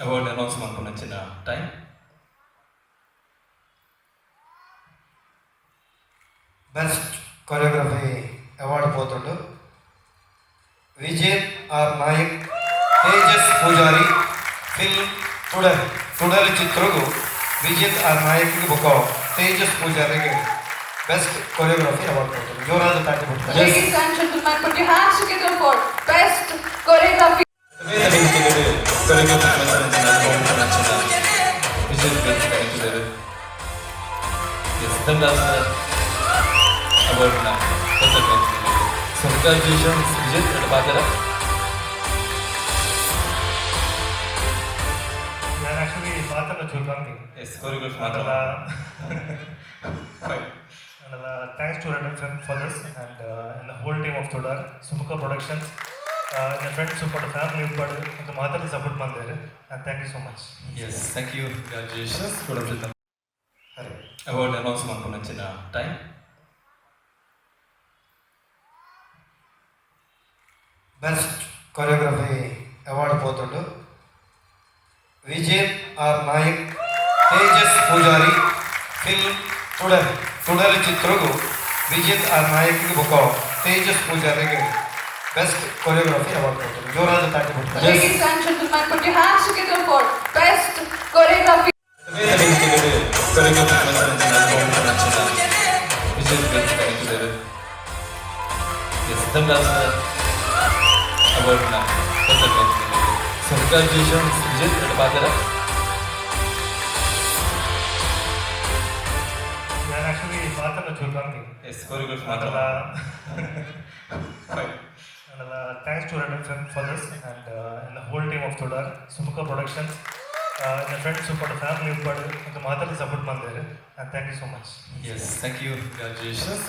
Award announce ಮಲ್ಪುನಂಚಿನ time. Best choreography award ಪೋತುಂಡು ವಿಜೇತ್ R Nayak, Tejas Poojary, film ತುಡರ್. ತುಡರ್ ಚಿತ್ರಗೂ ವಿಜೇತ್ R Nayak ಬೊಕ್ಕ ತೇಜಸ್ ಪೂಜಾರಿಗೆ best choreography award ಪೋತುಂಡು. ಜೋರಾದ ತಾಟಿ ಬಿಡ್ತಾರೆ. Ladies and gentlemen, put your hands together for best choreography. Choreography Vijay ಕರೀತಿದ್ದಾರೆ. S Dhanraj ಅವಾರ್ಡ್ನ. So congratulations Vijay, ಎರಡು ಪಾತ್ರ. ನಾನು ಆಕ್ಚುಲಿ ಮಾತನ್ನ ಚೂರ್ಕಾಂತಿ. ಎಸ್, ಕೊರಿಯೋಗ್ರಫಿ ಮಾತ್ರ. Fine. And thanks to Red FM for this and the whole team of Tudar, Sumukha Productions, and the friends support, family support, and the mother support mandare. And thank you so much. Yes, thank you, congratulations. ಸರಿ. Award announce ಮಲ್ಪುನಂಚಿನ time. Best choreography award ಪೋತುಂಡು ವಿಜೇತ್ R Nayak, Tejas Poojary, film ತುಡರ್. ತುಡರ್ ಚಿತ್ರಗೂ Vijeth R Nayak ಬೊಕ್ಕ Tejas ಪೂಜಾರಿಗೆ best choreography award ಪೋತುಂಡು. ಜೋರಾದ ತಾಟಿ ಬಿಡ್ತಾರೆ. Ladies and gentlemen, put your hands together for best choreography. Choreography Vijay ಕರೀತಿದ್ದಾರೆ. S Dhanraj ಅವಾರ್ಡ್ನ. So congratulations Vijay, ಎರಡು ಪಾತ್ರ. ನಾನು ಆಕ್ಚುಲಿ ಮಾತನ್ನ ಚೂರ್ಕಾಂತಿ. ಎಸ್, ಕೊರಿಯೋಗ್ರಫಿ ಮಾತ್ರ. Fine. And thanks to Red FM for this and the whole team of Tudar, Sumukha Productions, and the friends support, family support, and the mother support mandare. And thank you so much. Yes, thank you, congratulations.